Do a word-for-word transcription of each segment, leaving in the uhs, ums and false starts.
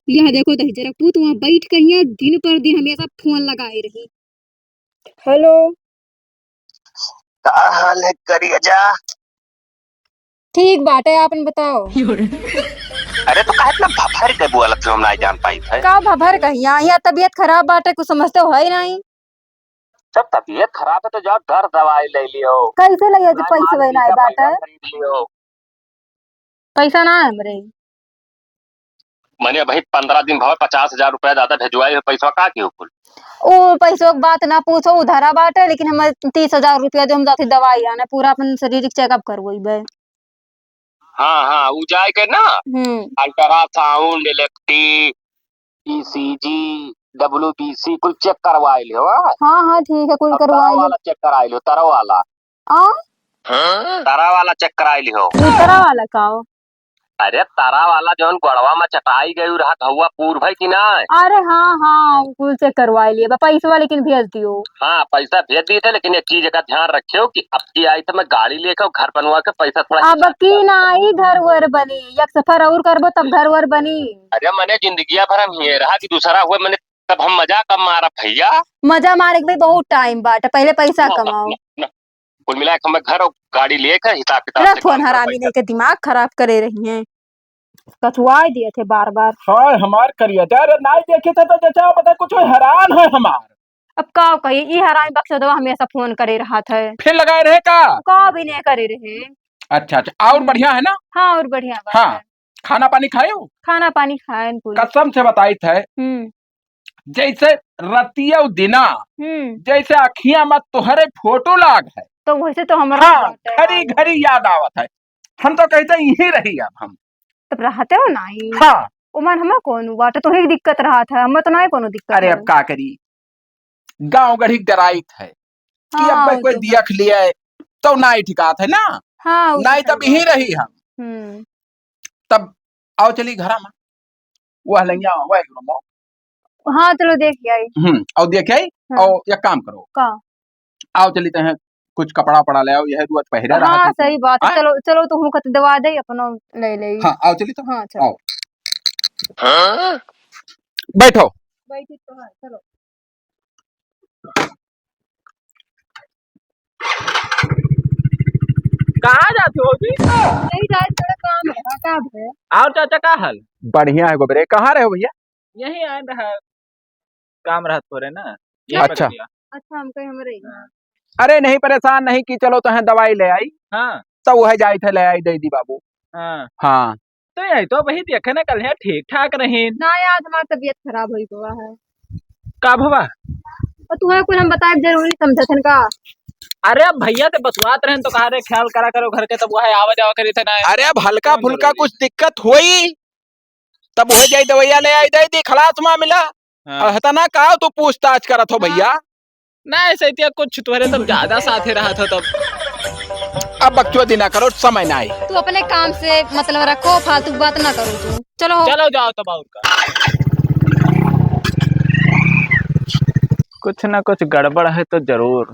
यह देखो दहिजरा पूत वहाँ बैठ के हियाँ दिन पर दिन हमेशा फोन लगाए रही। हेलो। का हाल है करियजा? ठीक बाटे, आपन बताओ। अरे तो काहे इतना भभर के बोलत हो, हम नाई जान पाई थे। का भभर कहिया, यहाँ तबीयत खराब बाटे, कुछ समझते हो ही नहीं। जब तबीयत खराब है तो जाओ डर दवाई ले लियो। कैसे ले जे पैसे वही नाई बाटे? खरीद लियो। पैसा ना है हमरे। मने अबहीं पन्द्रह दिन भवा पचास हजार रुपया ज्यादा भेजवाई हो, पैसा का किहो कुल? ओ पैसवा के बात ना पूछो, उधारा बाटे, लेकिन हमरे तीस हजार रुपया दो, हम जाते दवाई आने, पूरा अपन शरीर के checkup करवइबे। हाँ, हाँ, उ जाए के ना, हम्म। Ultrasound, L F T, E C G, W B C कुल check करवाए लिहो, हाँ? हाँ, हाँ, ठीक है, कुल और करवाए तारा लिहो। वाला check कराए लिहो, तारा वाला। आ? तारा वाला check कराए लिहो। दूसरा वाला का हो? अरे, तारा वाला जौन गोड़वा में चटाई गई रहा, घौवा पूर भई कि ना? अरे हाँ, हाँ, कुल check करवाए लिए बा, पैसवा लेकिन भेज दियो। हाँ, पैसा भेज दिए थे, लेकिन एक चीज का ध्यान रखियो कि अब की आई तो मैं गाड़ी लेके घर बनवा के पैसा थोड़ा अब की ना आई घर वर बनी, एक सफर और करबो तब घर वर बनी। अरे मने जिंदगिया भर हम ये रहा कि दूसरा हुए, मने तब हम मजा कब मारा भैया? मजा मारे के भी बहुत time बाटे, पहले पैसा ना, ना, कमाओ। ना, ना। कुल मिला के हमें घर और गाड़ी लेके हिसाब किताब रख से फोन काम करो हरामी भैया। नहीं के दिमाग खराब करे रही हैं, कथुआए दिए थे बार बार। हाय हमार करिया जा रे, नाई देखे थे तो जचा पता कुछ हैरान है हमार। अब का कही, ई हरामी बक्सदवा हमेशा फोन करे रहत है। फिर लगाए रहे का? का भी नहीं करे रहे। अच्छा, अच्छा, और हम्म। बढ़िया है ना? हाँ, और बढ़िया बात हाँ। है। खाना पानी खाए हो? खाना पानी खाए न पूरी। कसम से बताई थे, हम्म। जैसे रतिया दिना, हम्म। जैसे अखियां में तोहरे फोटो लाग है। तो वैसे तो हमारा हाँ, बात है घड़ी यार। घड़ी याद आवत है। हम तो कहते यहीं रही अब हम। तब रहते हो ना ही। हाँ। ओमन हमें कौन बात है, तोहे दिक्कत रहत है, हमें तो ना ही कोनो दिक्कत अरे है। अब का करी, गाँव गढ़ी डराइत है कि हाँ, अब वो कोई तो है। देख लिए तो नाई ठिकात है ना, हाँ, वो नाई तो तब है। यहीं रही हम। हम्म। तब आओ चली घरा में, वो हलैया, वो एक रूम। हाँ, चलो देख आई। हम्म, और देख आई, हाँ। और एक काम करो। का? आओ चली तहें कुछ कपड़ा वपड़ा ले आओ, यह रोज पहिरे रहा हाँ, था। सही बात है। हाँ? चलो, चलो तो हूँ कत दवा दे, अपनो ले ले। हाँ, आओ चली तो। हाँ, चलो। आओ। हाँ? बैठो। बैठी तो है, चलो। कहाँ जाते हो जी? नहीं जाए, थोड़ा काम है, काम है। और चाचा का हाल? बढ़िया है गोबरे, कहाँ रहे हो भैया? यहीं आए रहा, काम रहा थोड़े ना, यहीं अच्छा। पकड़ लिया। अच्छा, हम कहे हमरे ही। हाँ। अरे नहीं, परेशान नहीं कि चलो तोहें दवाई ले आई। हाँ। तो वह जाई थे ले आई दे दी बाबू। हाँ। हाँ। तो यही तो वही देखे ना कल है ठीक ठाक रही। ना यार, हमार तबीयत खराब होई गवा है। का भवा? और तुम्हें कुछ हम बताए जरूरी समझत हन का? अरे अब भैया से बतवात रहन तो कहा रे ख्याल करा करो घर के, तब वह आवा जावा करी थे ना। अरे अब हल्का कौन फुल्का जरूरी? कुछ दिक्कत होई तब वह जाई दवाइया ले आई दे दी, खलास मामला। हाँ। और हतना का तू पूछताछ करत हो भैया? हाँ। ना ऐसे इतिया कुछ तुम्हारे सब ज्यादा साथे रहा था तब। अब बकचोदी ना करो, समय ना आई। तू अपने काम से मतलब रखो, फालतू बात ना करो तू। चलो हो। चलो जाओ तब और का। कुछ ना कुछ गड़बड़ है तो जरूर।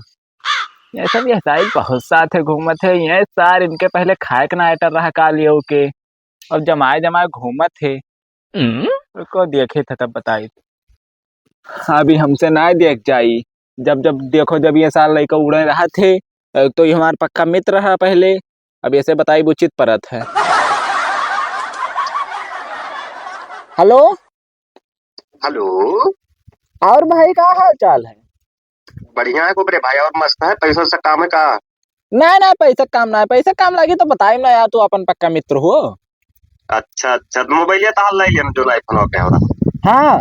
ये सब ये साइड बहुत साथे घूमत है, ये सार इनके पहले खाए के ना आइटर रहा काल ये के। अब जमाए जमाए घूमत है। हम्म? रुको, देखे थे तब बताई। अभी हमसे ना देख जाई। जब, जब देखो, जब ये सार लइका उड़े रहत है, तो ये हमार पक्का मित्र रहा पहले। अब ऐसे बताई उचित परत है। हेलो। हेलो। और भाई, का हाल चाल है? बढ़िया है गोबरे भाई, और मस्त है। पैसा से काम है का? नहीं, नहीं, पैसा काम ना है। पैसा काम लगी तो बताई ना यार, तू अपन पक्का मित्र हो। अच्छा, अच्छा, तो मोबाइल ये ताल लाई लेन जो iPhone के हो रहा। हाँ।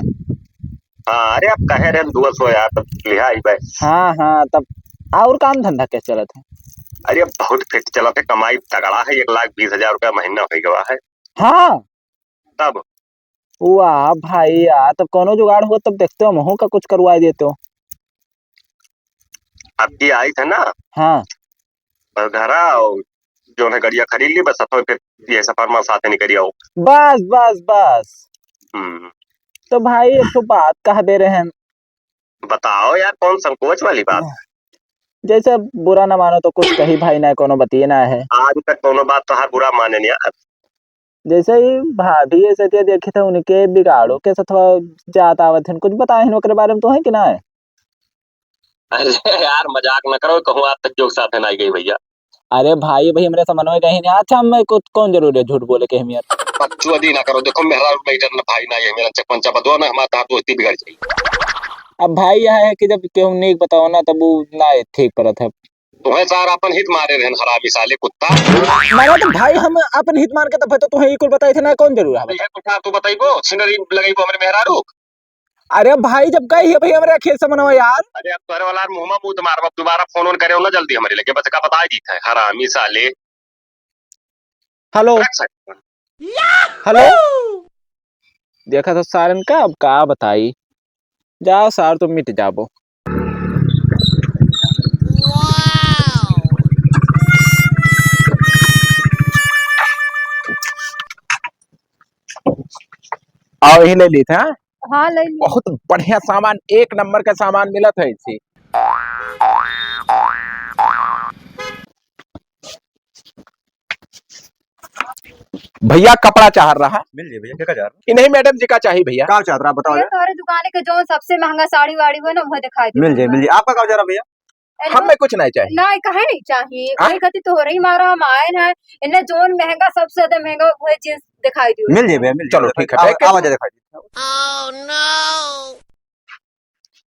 हाँ, अरे, अब कहे रहे दुआ सो यार, तब लिहा ही बे। हाँ, हाँ, तब और काम धंधा कैसे चलत है? अरे, बहुत फिट चलत है, कमाई तगड़ा है, एक लाख बीस हजार रुपया महीना हो गवा है। हाँ। तब? वाह भाई यार, तब कौनो जुगाड़ हुआ तब देखते हो, महू का कुछ करवा देते हो। अब की आई थे ना? हाँ। बस घरा और जो है गड़िया खरीद ली, बस सफर फिर ये सफर में साथ निकल आओ। बस, बस, बस। हम्म। तो भाई, एक तो बात कह दे रहे हैं। बताओ यार, कौन संकोच वाली बात? जैसे बुरा ना मानो तो कुछ कही भाई, ना कोनो बतिए ना है। आज तक कोनो बात तोहार बुरा माने नहीं यार। जैसे ही भाभी ऐसे के देखी थे, उनके बिगाड़ो के सथवा जात आवत हन, कुछ बताए हन ओकरे बारे में तो है कि ना है? अरे यार, मजाक न करो, कहूँ आज तक जोक साथे ना आई गई भैया। अरे भाई, भाई हमरे समझ में कहीं नहीं। अच्छा, मैं कुछ कौन जरूरी है झूठ बोले के हम यार? बकचोदी ना करो, देखो मेहरारू matter न भाई ना, ये मेरा चकपंचा बदवा ना, हमारा तहार दोस्ती बिगड़ जाई। अब भाई यह है कि जब केहू नीक बताओ ना, तब वो ना ठीक परत है। तुम्हें सार अपन हित मारे रहन, हरामी साले कुत्ता। मारे तो भाई हम अपन हित मान के तब तो तुम्हें ई कुल बताई थे ना, कौन जरूर है? ये कुत्ता तू बताइबो, सिनरी लगाइबो हमरे मेहरारू। अरे भाई, जब गई है भाई हमरे खेत से मनवा यार। अरे अब तोरे वाला मुंह में मुंह मारब, अब दोबारा फोन वोन करे ना जल्दी हमरे लगे, बस का बताई दी थे, हरामी साले। हेलो। रख सकते हैं। हेलो। देखा तो सारन का, अब का बताई, जाओ सार, तुम मिट जाबो। आओ, यही ले ली था। हाँ, ले ली। बहुत बढ़िया सामान, एक नंबर का सामान मिला था इसे। भैया, कपड़ा चाह रहा। मिल जाई भैया, का चाह रहा? इन्हीं मैडम जी का चाहिए भैया। का चाह रहा, बताओ भैया, यार। तोहरे दुकाने के जौन सबसे महंगा साड़ी वाड़ी हुए ना, वह दिखाई दे। मिल जाई, मिल जाई। आपका का चाह रहा भैया? अरे हमें कुछ नहीं चाहिए। नहीं, कहे नहीं चाहिए। हाँ? वही खातिर तोहरे ही मारा हम आए हैं। इन्हें जौन महंगा, सबसे ज्यादा महंगा वही चीज दिखाई दियो। मिल जाई भैया, मिल जाई। चलो, ठीक है, आ-, पैक कर आवाज दो। दिखाई दी।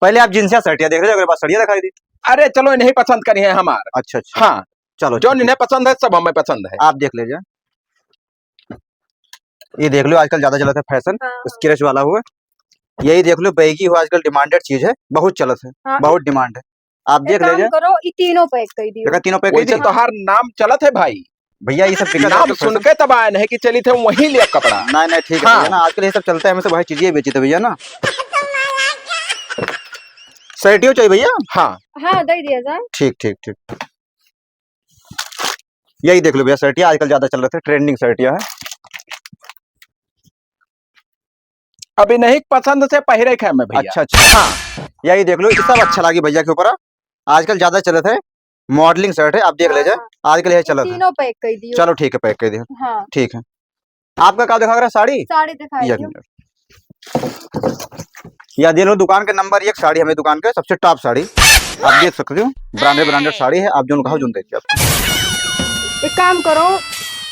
पहले आप जींसिया शर्टिया देख लीजिए, ओकरे बाद सड़िया दिखाई दी। अरे चलो, इन्हीं पसंद करी है हमार। अच्छा, अच्छा। हाँ। चलो, जो ठीक है। इन्हें पसंद है, सब हमें पसंद है। आप देख लीजिए। ये देख लो, आजकल ज्यादा चलत है फैशन, हाँ। Stretch वाला हुआ। यही देख लो, बैगी हुआ, आजकल demanded चीज है, बहुत चलत है, हाँ। बहुत demand है। आप देख लीजिए। एक काम करो, ये तीनों पैक कर दियो। देखा, तीनों पैक कर दियो। तोहार नाम चलत है भाई। भैया, ये सब बिका नाम सुन के तब आए नहीं कि चली थे वहीं लिया कपड़ा। नहीं, नहीं, ठीक है हाँ। भैया ना, आजकल ये सब चलता है, हमें से भाई चीजें बेची थे भैया ना। शर्टियो चाहिए भैया? हाँ। हाँ, दे दिया जाए। ठीक, ठीक, ठीक। यही देख लो भैया, शर्टिया आजकल ज्यादा चल रहे थे, trending शर्टिया है। अभी नहीं पसंद से पहिरे खे में भैया। अच्छा, अच्छा। हाँ। यही देख लो, ये सब अच्छा लगी भैया के ऊपर। आजकल ज्यादा चलत है, modeling shirt है, आप देख लीजिए। हाँ। आजकल यही चलत है। तीनों पैक कर दियो। चलो ठीक है, पैक कर दियो। हाँ। ठीक है। आपका का दिखा रहा है, साड़ी? साड़ी दिखाई एक दियो। मिनट। या देख लो, दुकान के नंबर एक साड़ी, हमें दुकान के सबसे top साड़ी। आप देख सकते हो, branded, branded साड़ी है, आप जोन कहो, जोन देखिए आप। एक काम करो,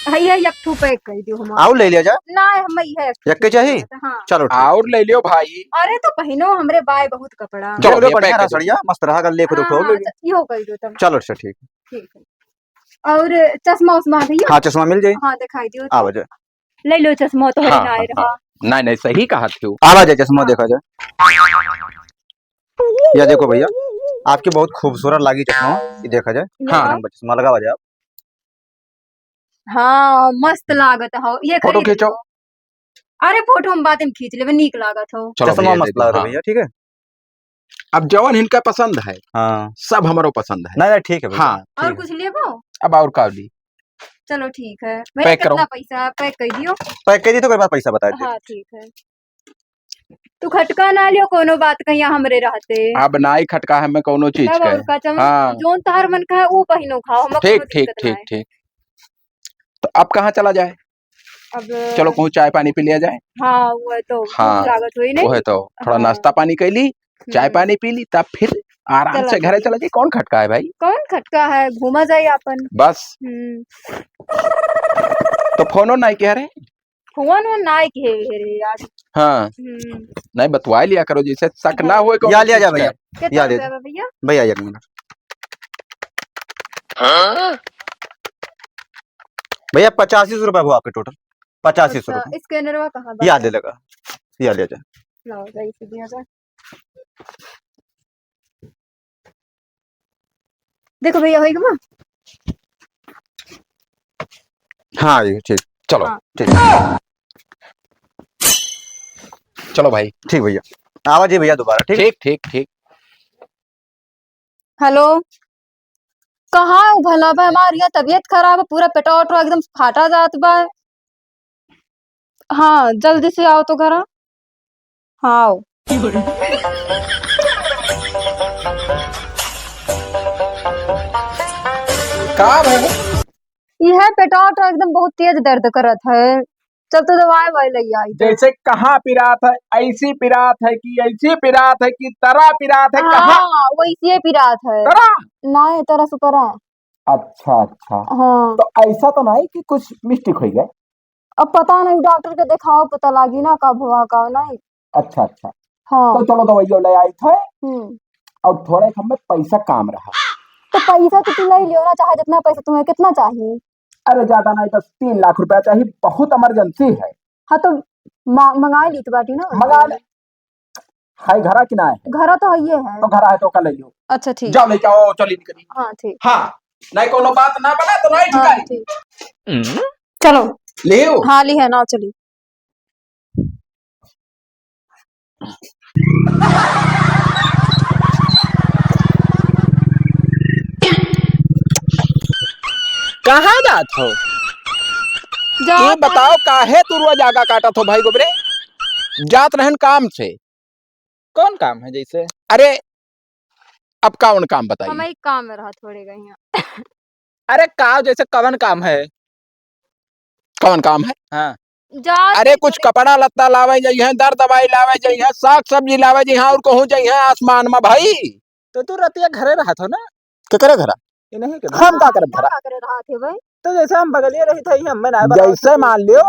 है ये एक ठो पैक कर दियो हमारा। और ले लिया जाए? ना, हम ये एक ठो एक के चाहिए? हाँ। चलो, ठीक। और ले लियो भाई। अरे तो पहनो, हमरे बाय बहुत कपड़ा। चलो, चलो, ये बढ़िया पैक रहा कर दो। सड़िया, मस्त रहा, अगर ले खुद हाँ, उठाओ, हाँ, ले लो। अच्छा, यो कर दो तब। चलो, अच्छा, ठीक। ठीक है। और चश्मा उश्मा भैया? हाँ, चश्मा मिल जाई। हाँ, दिखाई दियो तो। आवा जाए। ले लो चश्मा, तो हाँ, ना आए हाँ, रहा। हाँ। नहीं, नहीं, सही कहा थी। आवा जाए, चश्मा हाँ। देखा जाए। या देखो भैया, आपके बहुत खूबसूरत लागी चश्मा, ये देखा जाए। हाँ। एक नंबर चश्मा लगावा जाए आप। हाँ, मस्त लागत हो। ये फोटो खरीद खींचो। लो। अरे, फोटो हम बाद में खींच लेबे, नीक लागत हो। चलो चश्मा भैया, मस्त दे दो, लागत है हाँ। भैया, ठीक है। अब जवन इनका पसंद है, हाँ। सब हमरो पसंद है। नहीं, नहीं, ठीक है भैया, हाँ। ठीक है। और कुछ लेबो? अब और का ली? चलो ठीक है। भैया, पैक करो। कितना पैसा है? पैक कर दियो। पैक कर दी तो ओकर बाद पैसा बता दे। हाँ, ठीक है। तू खटका ना लियो कोनो बात कहिया हमरे रहते। अब नाई खटका है मैं कोनो चीज तब का। और का चमन, हाँ। जोन तोहर मन का है, वो पहिनो खाओ, हमें ठीक, कोनो ठीक, दिक्कत ठीक, ना है। ठीक। तो अब कहाँ चला जाए? अब चलो, कहूँ चाय पानी पी लिया जाए। हाँ, वो है तो भूख हाँ, लागत होई नहीं। वो है तो थोड़ा हाँ। नाश्ता पानी कर ली, चाय हम्म। पानी पी ली, तब फिर आराम चला से घरे जाइए। चला जाए। कौन खटका है भाई? कौन खटका है, घूमा जाए अपन। बस। हम्म। तो फोनो नहीं कह रहे? फोन वोन नहीं कहे रे आज। हाँ। हम्म। नहीं, बतवा लिया करो, जैसे शक ना हाँ। होए कौन या लिया चीज जाए का। भैया। कितना या ले रुपया जा। बा भैया? भैया, एक मिनट। हाँ? भैया, पचासी सौ रुपया हुआ आपके total, पचासी सौ अच्छा, रुपया। Scanner वा कहाँ बा? या ले लगा, या ले जा। लाओ, जा, इसे दिया जा। देखो भैया, होई गवा? हाँ, ये ठीक। चलो, हाँ। ठीक। चलो भाई। ठीक भैया, आवा जी भैया दोबारा, ठीक? ठीक, ठीक, ठीक। हेलो, कहाँ हो भला बा? हमार यहाँ तबीयत खराब है, पूरा पेटवा उटवा एकदम फाटा जात बा। हाँ, जल्दी से आओ तो घरा। हाँ, आओ। का भइल? यह पेटवा उटवा एकदम बहुत तेज दर्द करत है। चल तो दवाई वाई लइ आई तो। जैसे कहाँ पिरात है, ऐसी पिरात है कि ऐसी पिरात है कि तरा पिरात है, कहाँ? हाँ, वैसी पिरात है। तरा? नहीं, तरा सुपरा। अच्छा, अच्छा। हाँ। तो ऐसा तो नहीं कि कुछ mistake होइ गए? अब पता नहीं, डॉक्टर के देखाओ, पता लागी ना का भवा का नहीं। अच्छा, अच्छा। हाँ। तो चलो दवाइया ले आई थे। हम्म। और थोड़े हमें पैसा काम रहा। तो पैसा तो तू ले लियो ना, चाहे जितना पैसा तुम्हें कितना चाहिए। अरे ज्यादा नहीं, बस तीन लाख रुपया चाहिए, बहुत emergency है। हाँ तो मा-, मंगा ली तो बाटी ना। मंगा ले। है घरा कि ना है? घरा तो है, ये है। तो घरा है तो ओका ले लियो। अच्छा, ठीक। जाओ लेके आओ, चली निकली। हाँ, ठीक। हाँ, नहीं कोनो बात ना बना तो नहीं हाँ, ठिकाई। ठीक। चलो। लियो। हाँ, ली है ना, चली। कहाँ जात हो? जात ये बताओ, काहे तू रोज आगा काटत हो भाई गोबरे? जात रहन काम से। कौन काम है जैसे? अरे, अब कौन काम बताई? हम एक काम में रहा थोड़े गई हैं। अरे, का जैसे कवन काम है? कवन काम है? हाँ। जा अरे, कुछ कपड़ा लत्ता लावे जइहे, दर दवाई लावे जइहे, साग सब्जी लावे जइहे, और कहूँ जइहे आसमान में भाई। तो तू रतिया घरे रहत हो ना? केकरे घरा? ये नहीं के हम का करब घरा? का करे रहत है भाई? तो जैसे हम बगलिए रही थे, ये हमें ना बताओ जैसे तू। मान लियो,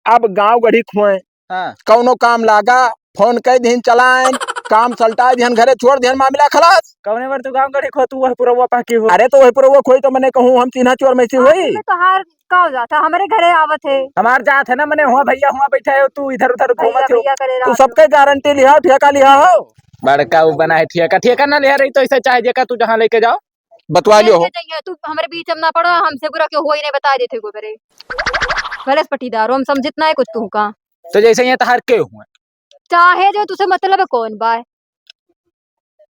अब गाँव गढ़ी खुए, हाँ। कौनो काम लागा, फोन कइ दिहन चलाएन, काम सलटाइ दिहन, घरे छोड़ दिहन, मामला खलास। कौने बार तू गाँव गढ़ी खो, तू वह पुरवा पाकी हो। अरे तो वह पुरवा खोई तो मने कहूँ हम चिन्हा चोर में से हाँ, होई। तो तोहार का हो जाता, हमरे घरे आवत है। हमार जात है ना, मने हुआ भैया हुआ बैठा है, तू इधर उधर भैया, घूमत हो। भैया करे तू रहत सबके हो। गारंटी लिहा, ठेका लिहा हो। बड़का उ बना है ठेका, ठेका ना लिहा रही तो ऐसे चाहे जेका तू जहाँ लेके जाओ। बतवा लियो हो। लेके जाइए, तू हमरे बीच में ना पड़ो, हमसे बुरा क्यों हुआ ही नहीं बता देते को करे। गलत पटीदार हो, हम समझित ना है कुछ तू का। तो जैसे ये तहार के हुए। चाहे जो तुसे मतलब है कौन बाय।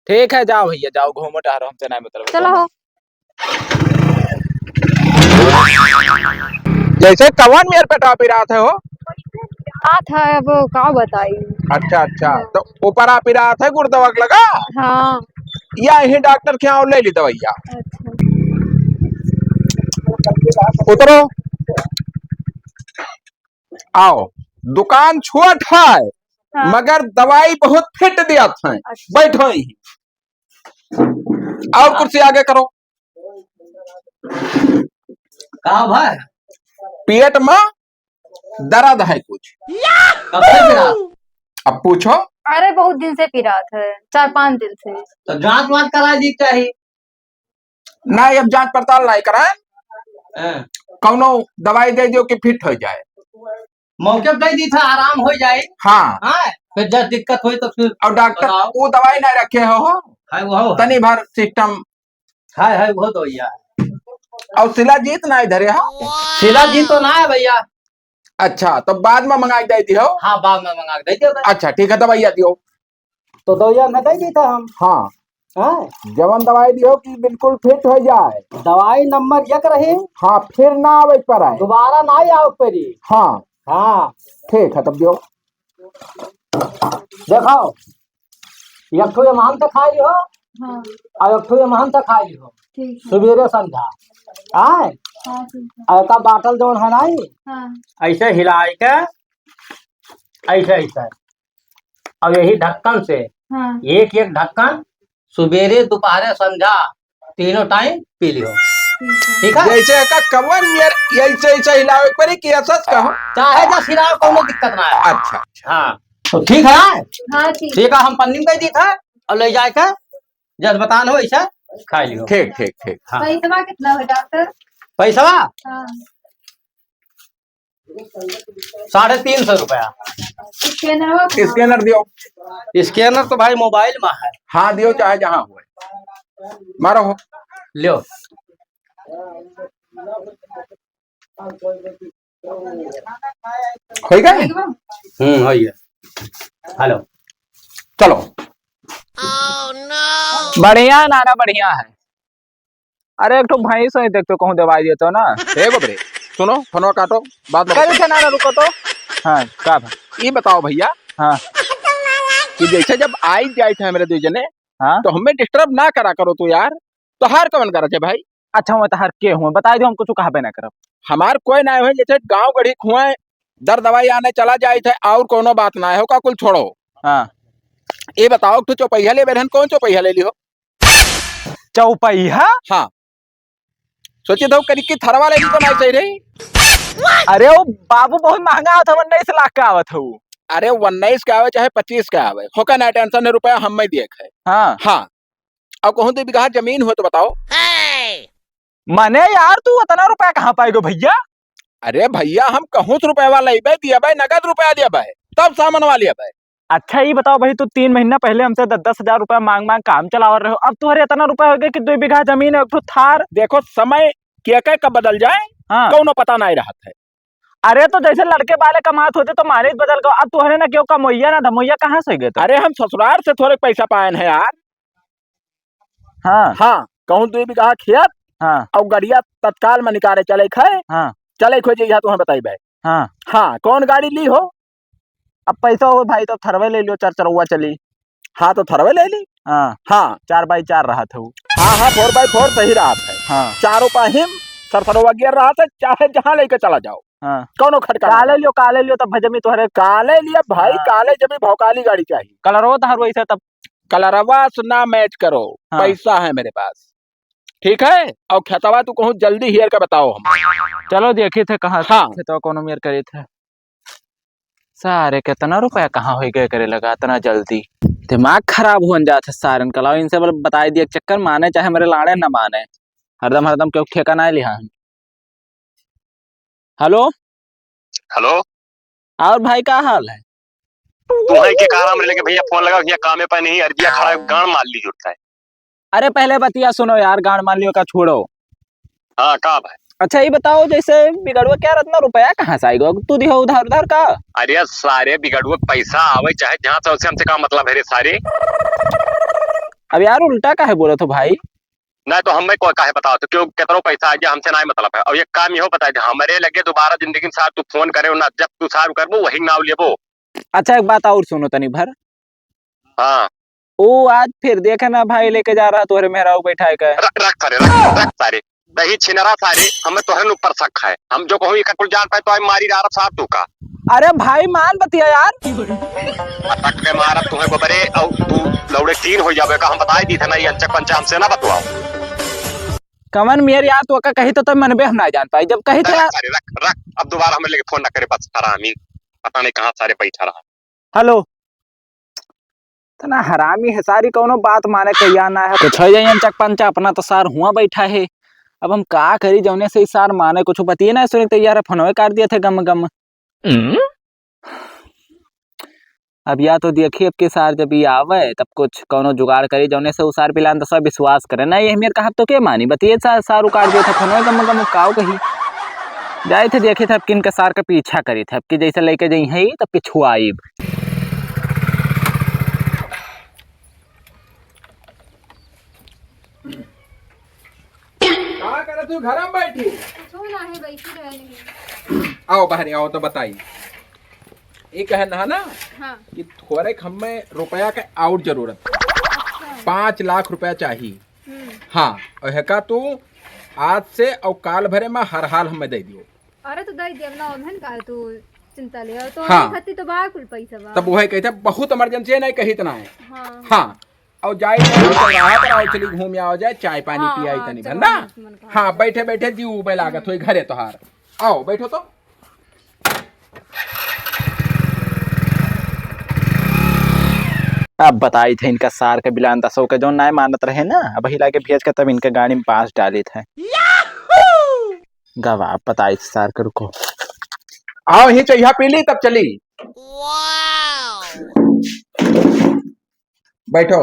ठीक है, जाओ भैया, जाओ, घूमो टहरो, हमसे नहीं मतलब है। चलो हो। जैसे कवन मेर पे टॉपी रात है हो? रात है, अब का बताई। अच्छा, अच्छा, हाँ। तो ऊपर आप ही रात है, गुर्दवक लगा? हाँ। या यही डॉक्टर के यहाँ ले ली दवाइया। अच्छा। उतरो। आओ, दुकान छोट है, हाँ। मगर दवाई बहुत फिट दिया था। अच्छा। बैठो यहीं। और कुर्सी आगे करो। का भाई? पेट में दर्द है कुछ। कब से पिरात? अब पूछो। अरे, बहुत दिन से पिरात है, चार पाँच दिन से। तो जांच वांच करा दी चाहिए। नहीं, अब जांच पड़ताल नहीं कराए। हाँ। कौनो दवाई दे दियो कि फिट हो जाए। मौके पे दे दी था, आराम हो जाए। हाँ। हाँ, फिर जब दिक्कत होई तो फिर और डॉक्टर बताओ। वो दवाई नहीं रखे हो, हो? है वो, हो। तनी भर सिस्टम। है, है, वो दवाइया है। और शिलाजीत नहीं धरे हो? शिलाजीत तो ना है भैया। अच्छा, तो बाद में मंगा के दे दियो। हाँ, बाद में मंगा के दे दियो। अच्छा, ठीक है, दवाइया दियो। तो दवाइया न दे दी था हम। हाँ। हाँ। जवन दवाई दियो कि बिल्कुल फिट हो जाए। दवाई नंबर एक रही। हाँ, फिर ना आवे पर आए। दोबारा ना आवे पर ही। हाँ। हाँ। ठीक है, तब दियो। देखो, एक ठो ये महंत खाई हो, हाँ। और एक ठो ये महंत खाई हो। ठीक है। सुबेरे संध्या। आए? हाँ, ठीक है। और का बाटल जौन है नाई, हाँ। ऐसे हिलाए के, ऐसे, ऐसे। और यही ढक्कन से, हाँ। एक, एक ढक्कन सुबेरे, दोपहरे, संध्या, तीनों टाइम पी लियो। ठीक है। ठीक है? जैसे का कवन मेर, ऐसे, ऐसे हिलावे के पड़ी कि ऐसा कहो? चाहे जस हिलाओ, कोनो दिक्कत ना है। अच्छा, अच्छा। हाँ, तो ठीक है? हाँ, ठीक। ठीक है, हम पन्नी में दे दी था और ले जाए के जस बतान हो ऐसा खा लियो। ठीक, ठीक, ठीक। हाँ। पैसवा कितना हो डॉक्टर? पैसवा? हाँ। साढ़े तीन सौ रुपया। स्कैनर हो? स्कैनर दियो। स्कैनर तो भाई मोबाइल में है। हाँ, दियो चाहे जहाँ हुए। मारो हो। लियो। होई गए? हम्म, होई गए। हेलो। चलो। बढ़िया है नाना, बढ़िया है। अरे, एक ठो भैंस है, देख तो कहूँ दवाई देतो ना। ए गोबरे, सुनो, फोनवा काटो, बात बताओ। कल से ना रुको तो। हाँ, का भा? ये बताओ भैया। हाँ। कि जैसे जब आई जाए थे हमरे दो जने, हाँ। तो हमें disturb ना करा करो तू यार। तोहार कवन गरज है भाई? अच्छा, मैं तोहार के हूँ, बताई दो, हम कुछ कहबे ना करब। हमार कोई ना है, जैसे गाँव गढ़ी खुआए, दर दवाई आने चला जाइत है, और कोनो बात ना है, ओका कुल छोड़ो। हाँ। ये बताओ, तू चौपहिया लेबे रहन, कौन चौपहिया ले लिहो? चौपहिया? हाँ। सोचे तो करी कि थरवा ले ली तो नहीं सही रही। अरे वो बाबू बहुत महंगा आवत है, उन्नीस लाख का आवत है वो। अरे उन्नीस का आवे चाहे पच्चीस का आवे, होका ना टेंशन है, रुपया हम में दिए है। हाँ। हाँ। अब कहूँ दो बीघा जमीन हो तो बताओ। मने यार, तू उतना रुपया कहाँ पाएगो भैया? अरे भैया, हम कहूँ से रुपया लेबे, दियबे, नगद रुपया दियबे, तब सामान वाली अबे। अच्छा, ई बताओ भाई, तू तीन महीना पहले हमसे दस दस हजार रुपया मांग मांग काम चलावत रहो, अब तुहरे इतना रुपया हो गया कि दो बीघा जमीन है, एक ठो थार। देखो, समय के के कब बदल जाए, हाँ। कौनो पता नहीं रहत है। अरे, तो जैसे लड़के वाले कमात होते तो मालिक बदल गो, अब तुहरे ना केहू कमोइया ना धमोइया, कहाँ से गए तो? अरे, हम ससुराल से थोड़े पैसा पाएन है यार। हाँ। हाँ, कहूँ दो बीघा खेत हाँ। और गड़िया तत्काल में निकाले चले खे। हाँ। चले खे जइहा तुहें बताइबे। हाँ। हाँ, कौन गाड़ी ली हो? अब पैसा हो भाई तो थरवे ले लियो, चार चरौआ चली। हाँ, तो थरवे ले ली। हाँ। हाँ। चार बाई चार रहत है वो। हाँ, हाँ, four by four सही रहत है। हाँ। चारों पाहिम सरसरवा गियर रहत है, चाहे जहाँ लेके चला जाओ। हाँ। कौनो खटका काले नहीं। लियो, काले लियो, तब भजमी तोहरे काले लिया भाई, हाँ। काले जमी भौकाली गाड़ी चाहिए। कलरवा तोहर वैसे तब कलरवा से ना मैच करो, हाँ। पैसा है मेरे पास, ठीक है? और खेतवा तू कहूँ जल्दी हियर का बताओ हम। चलो देखी थे कहाँ से हाँ। खेतवा कौनो मेर करी थे। सारे कितना रुपया कहाँ हो गए करे लगा इतना जल्दी। दिमाग खराब होन जात है सारन का। लाओ इनसे बोल बताई दिया चक्कर माने चाहे मेरे लाड़े ना माने, हरदम हरदम क्यों ठेका ना लिहा। हेलो। हेलो। और भाई का हाल है? तू है के काम रे लेके भैया फोन लगा, भैया कामे पे नहीं, अरबिया खड़ा है, गांड मार ली जुटता है। अरे पहले बतिया सुनो यार, गांड मार लियो का छोड़ो। हाँ, का भाई? अच्छा ये बताओ, जैसे बिगड़ुआ क्या रत्ना रुपया कहाँ से आएगा? तू दिहो उधार उधार का? अरे सारे बिगड़ुआ पैसा आवे चाहे जहाँ से, उसे हमसे का मतलब है रे सारे? अब यार उल्टा काहे बोलत हो भाई? नहीं तो हमें को काहे बताओ तो क्यों केतरो पैसा आ गया, हमसे नहीं मतलब है। अब एक काम इहो बताए दे, हमरे लगे दोबारा जिंदगी में सार तू फोन करे ना, जब तू सार करबो वही नाव लेबो। अच्छा एक बात और सुनो तनी भर। हाँ। ओ आज फिर देखे ना भाई लेके जा रहा तोहरे मेहराऊ बैठाए के। रख, रख सारे, रख, रख सारे। दही छिनरा सारे, हमें तोहरे ऊपर शक है। हम जो कहूँ इका कुल जान पाए तो आई मारी डारब सार तू का। अरे भाई मान बतिया यार। पटक के मारब तुम्हें गोबरे और तू लौड़े तीन हो जावे का, हम बताए दी थे ना, ये अंचक पंचा हमसे ना बतवाओ। कमन मेर यार तो का कही तो तब मनबे हम ना जान पाई, जब कही थे रख यार। सारे, रख, रख, अब दोबारा हमें लेके फोन ना करे, बस हरामी, पता नहीं कहाँ सारे बैठा रहा। हेलो। इतना हरामी है सारी, कौनो बात माने तैयार ना है। कुछ हो जाए अंचक पंचा, अपना तो सार हुआ बैठा है। अब हम का करी, जौने से ई सार माने कुछ बतिए ना सुने तैयार है, फोनवे काट दिया थे गम गम। हम्म? अब या तो देखी अब के सार जब ई आवे तब कुछ कौनो जुगाड़ करी, जौने से उ सार बिलान दसवा विश्वास करे ना। ये मेर कहब तो के मानी, बतिए सार, सार काट दिया थे फोनवे गम गम, काव कही। जाए थे देखे थे अब किन के सार के पीछा करी थे, अब कि जैसे लेके जाई है तब पिछुआई। का करत हूँ? घर में बैठी। कुछो ना है, बैठी रहे नहीं। आओ बाहर आओ तो बताई। ये कहन है ना हाँ। कि थोड़े हमें रुपया के और जरूरत है। अच्छा। पाँच लाख रुपया चाहिए। हम्म। हाँ, और है का तू आज से और काल भरे में हर हाल हमें दे दियो। अरे तो दे देब ना, ओनहन काहे तू चिंता ले, और तो हाँ। खत्ती तो बा कुल पैसा बा। तब वही कहते बहुत इमरजेंसी है, नहीं कही इतना है। हाँ। हाँ, और जाए तो चौराहा पर आओ, चली घूम आओ जाए, चाय पानी हाँ, पियाई हाँ, तनी भर चलो, ना। मन, मन कहा हाँ, बैठे बैठे जीव उबे लागत होई घरे तोहार। आओ बैठो तो। अब बताई थे इनका सार के बिलान दसो के जौन नाय मानत रहे ना, अब हिला के भेज के तब इनके गाड़ी में पास डाली थे। गवा बताई थे सार के, रुको। आओ ही चइहा पी ली तब चली। बैठो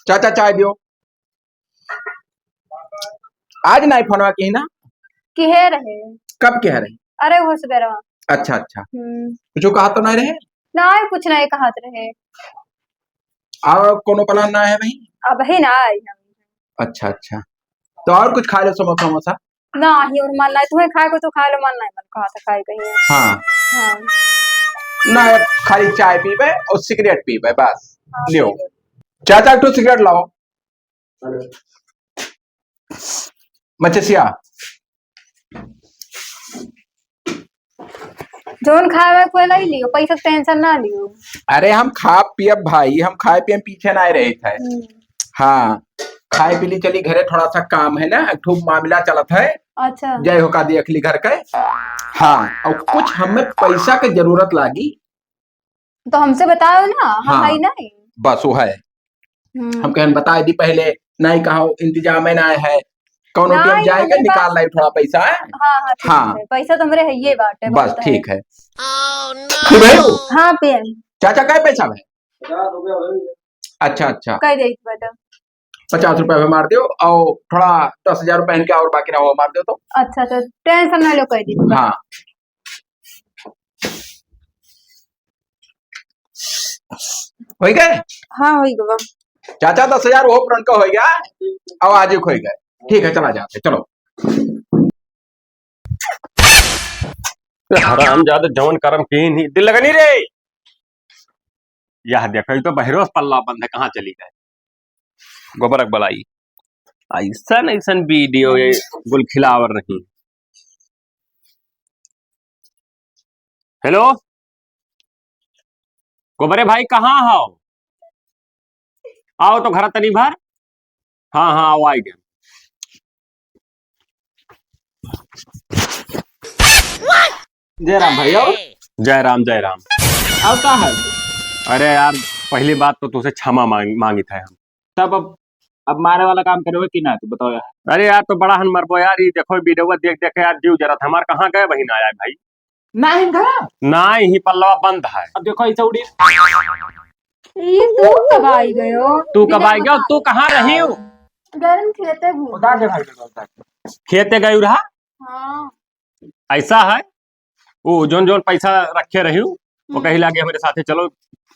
चाचा चाय दियो। आज नाय फोनवा की ना? किहे रहे। कब किहे रहे? अरे वो सवेरवा। अच्छा अच्छा। हम्म। कुछ कहा तो नहीं रहे? नहीं कुछ नहीं कहत रहे। और कोनो प्लान ना है भाई? अबही ना आई हम। अच्छा अच्छा। तो और कुछ खा लो समोसा वमोसा? नहीं और मन नहीं, तुम्हें खाए को तो खा लो, मन नहीं मन कहा था खाए कहीं। हाँ। हाँ। ना अब खाली चाय पीबे और सिगरेट पीबे बस। हाँ, लियो। सिगरेट। चाचा एक ठो सिगरेट लाओ। मचेसिया। जौन खावे के होए लइ लियो, पैसा के tension ना लियो। अरे हम खाब पियब भाई, हम खाए पिए में पीछे ना रहे थे। हम्म। हाँ, खाए पी ली, चली घरे, थोड़ा सा काम है ना, एक ठो मामला चलत है। अच्छा। जय हो का दी अखिली घर के। हाँ, और कुछ हमें पैसा के जरूरत लागी। तो हमसे बताओ ना, हम हाँ। है ना। बस वो है। हम्म। हम कहन बताए दी पहले, नहीं कहा इंतजाम है ना है, कौनो नहीं, टीम जाए के हमारे निकाल पास लाई थोड़ा पैसा है। हाँ, हाँ, ठीक हाँ। है। पैसा तो हमरे है, ये बात है, बस बात है। ठीक है। तू भाई हो? हाँ, पियन। चाचा, काय पैसा है? अच्छा, अच्छा। कह दे बेटा। पचास रुपया भी मार दियो और थोड़ा दस हजार रुपया इनके और बाकी रहो, मार दियो तो। अच्छा, तो tension ना लो, कह दी। हाँ। होइ गए? हाँ, होइ गवा। चाचा, दस हजार वो front का होइ गया, अब आज एक होइ गए। ठीक है, चला जाते, चलो। हरामजादा जवन करम किहिन ही, दिल लगनी रे। यह देखो, ये तो बहरोस पल्ला बंद है, कहाँ चली गए? गोबरक बलाई। ऐसन, ऐसन video ये गुल खिलावर नहीं। Hello, गोबरे भाई, कहाँ हो? आओ तो घर तनी भर। हाँ, हाँ, आओ, आई गए। जय राम भाई, आओ। जय राम, जय राम। आओ, का हाल? अरे यार, पहली बात तो तुझसे क्षमा मांग, मांगित है हम। तब अब, अब मारे वाला काम करबे कि ना, तू बताओ यार। अरे यार, तो बड़ा हन मरबो यार, ये देखो video देख देख के यार जीव जरत हमार। कहाँ गए बहिन आया है भाई? ना ही घर। ना ही पल्लवा बंद है। अब देखो ऐसा उड़ी। ये तू कब आई गयो? तू कब आई गयो? तू कहाँ रही हो? गरम खेते घूम। उतार दे भाई, उतार दे। खेते गई रहा? हाँ। ऐसा है, वो जोन जोन पैसा रखे रही हूँ, वो हम्म। कही लागे, "हमरे साथे चलो,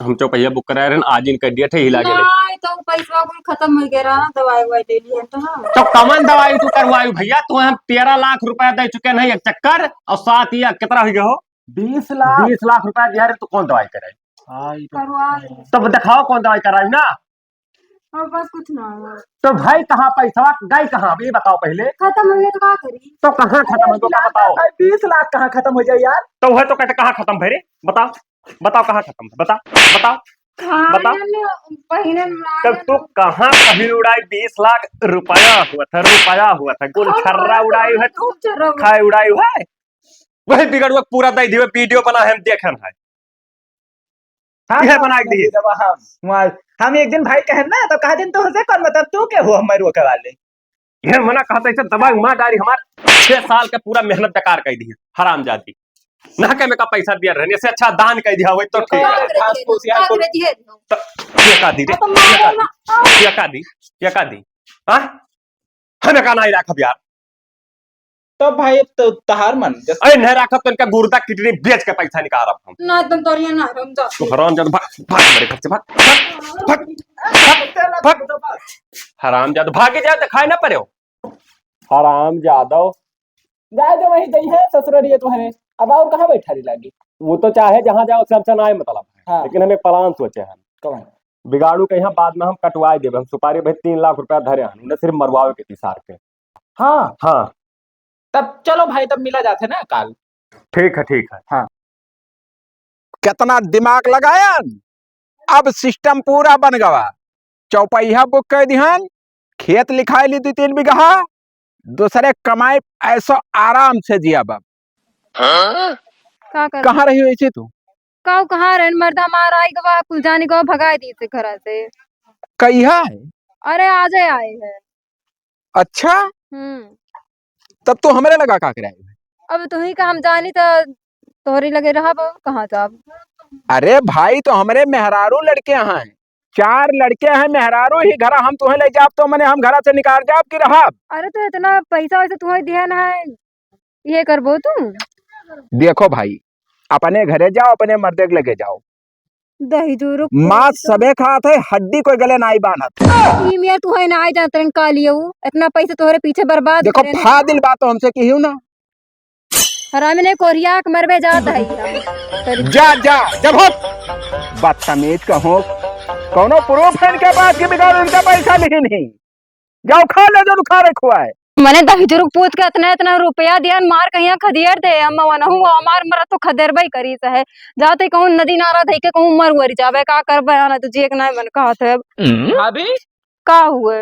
हम चौपहिया book कराए रहन, आज इनका date है, ही लागे ले।" नहीं, तो पैसा कुल खत्म हो गया रहा ना, दवाई ववाई ले लिया तो ना। तो कमन दवाई तू करवायु भैया? तू हम तेरह लाख रुपया दे चुके नहीं एक चक्कर, और साथ ही कितना हो गया हो? बीस लाख। बीस लाख रुपया दिया रे, तू कौन दवाई करे? हाँ, ये तो करवा ले। तब दिखाओ कौन दवाई कराई ना। और बस कुछ ना हुआ। तो भाई, कहाँ पैसा गई, कहाँ? अब ये बताओ पहले। खत्म हो गया तो का करी? तो कहाँ खत्म हो गया, बताओ। भाई, बीस लाख कहाँ खत्म हो जाए यार? तो वह तो कहते, कहाँ खत्म भरे? बताओ, बताओ, कहाँ खत्म? बता, बताओ, खाने बताओ। में, पहिने में तब तू कहाँ कभी उड़ाई? बीस लाख रुपया हुआ था, रुपया हुआ था, गुलछर्रा उड़ाई है, खूब छर्रा हुआ। खाए उड़ाई है, वही बिगड़ुआ पूरा दे दियो, video बना है, हम देखे हैं। हाँ, इहे हाँ, बनाइ दिए। जब हम, हम एक दिन भाई कहन ना, तो कहा दिन, "तुहसे कौन मतलब, तू के हो हमर रोके वाले?" ये मना कहत ऐसे दबाइ मार डारी, हमार छह साल का पूरा मेहनत बेकार कर दिए, हरामजादी। ना के में का पैसा दिया रहने, इससे अच्छा दान कर दिया, वही तो ठीक है। घास फूस यार, तो ये का दी रे? अब तो मारो ना। ये का दी? ये का दी? हाँ? हमें का नहीं रखब यार। तो भाई, तो तहार मन, जस- अरे, नहीं रखब तो इनका गुर्दा किडनी बेच के पैसा निकालब हम। ना, तुम तो ये ना, हम जा। तू हरामजादा, भाग, भाग मेरे घर से, भाग, भाग, भाग, भाग। हरामजादा, भाग जा, दिखाई ना पड़े हो। हरामजादा। जाए तो वहीं गई है ससुररिये तुम्हारे। अब और कहाँ बैठा रही लागी? वो तो चाहे जहाँ जाओ, उससे हमसे ना मतलब है। हाँ। लेकिन हम एक plan सोचे हैं। कौन? बिगाड़ू के यहाँ बाद में हम कटवाए देबे। हम सुपारी भाई तीन लाख रुपया धरे हन, उन्हें सिर्फ मरवावे के तीसार के। हाँ। हाँ। तब चलो भाई, तब मिला जाते ना काल। ठीक है, ठीक है। हाँ। कितना दिमाग लगायन, अब system पूरा बन गवा। चौपहिया book कर दिहन, खेत लिखाई ली दू तीन बीघा, दूसरे कमाई ऐसो आराम से जियब अब। का कर- कहाँ रही हो ऐसे तू? काऊ कहाँ रहन मर्द, हमार आई गवा, कुल जानी गवा, भगाई दी से घरा से। कहिया है? अरे आजे आए हैं। अच्छा? हम्म। तब तो हमरे लगा का करे आए हैं? अब तुही का हम जानी तो तोहरी लगे रहब, कहाँ जाब? अरे भाई, तो हमरे मेहरारू लड़के हैं, चार लड़के हैं, मेहरारू ही घरा, हम तुहे ले जाब तो मने हम घरा से निकाल जाब कि रहब? अरे तो इतना पैसा वैसे तुहे दिया ना है, ये करबो तू? देखो भाई, अपने घरे जाओ, अपने मर्दे के लगे जाओ। दही जोरो माँ सबे खात है, हड्डी कोई गले नाई बांधत। ई मेर तू है ना, आई जानत रहन का लिए ऊ। इतना पैसा तोहरे पीछे बर्बाद देखो, करेन। फादिल बात तो हमसे किहियो ना। हरामी नहीं, कोरिया के मरबे जात है। जा, जा, जब हो। बदतमीज कहो, कौनो proof है इनके पास कि बिगाड़ इनका पैसा नहीं, नहीं। जाओ खा ले जो खा रहे खुआए। मने दहिजरू पूत के इतना, इतना रुपया दिया, मार कहिया खदियर दे, हम वनहु हमार मरद तो खदेरबे करी सहे। जाते कहूँ नदी नारा धई के कहूँ मर उरी जाबे, का करबे, आना तो जिए के नाय मन कहत है अब। भाभी? का हुए?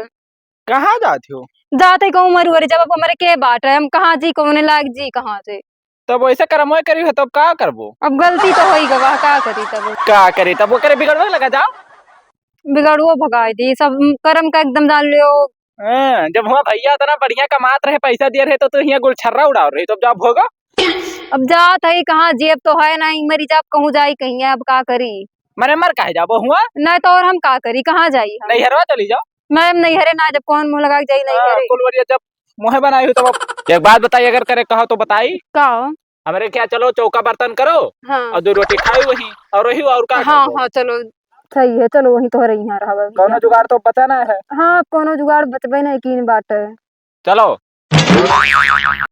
कहाँ जात हो? जाते कहूँ मर उरी जाबे, अब हमरे के बाट है, हम कहाँ जी, कौने लायक जी, कहाँ से? तब वैसे करमोए करी हो, तब का करबो? अब गलती तो होई गवा, का करी तब? का करी तब? ओकरे बिगड़वे लगा जाओ। बिगड़ुओ भगाई दी, सब करम का एकदम जान लियो। हाँ, जब हुआ भैया इतना बढ़िया कमात रहे, पैसा दिए रहे, तो तू हियाँ गुलछर्रा उड़ाव रही, तब जाब होगा। अब जात है कहाँ, जेब तो है नहीं, मरी जाब कहूँ जाई कहीं, अब का करी? मने मर काहे जाबो हुआ? नहीं तो और हम का करी, कहाँ जाई हम? नैहरवा चली जाओ। मैं अब नैहरे ना, जब कौन मुँह लगा के जाई हाँ, नैहरे? कुलवरिया जब मुँहे बनाई हो तब अब एक बात बताई, अगर करे कहो तो बताई। का? हमरे क्या चलो चौका बर्तन करो हाँ। और दो रोटी खाओ वहीं और रही और का हाँ, करबो? हाँ, चलो, सही है, चलो वहीं तोहरे यहाँ रहब अभी। कौनो जुगाड़ तो बचा ना है। हाँ, कौनो जुगाड़ बचबे नहीं कीन बाटे। चलो।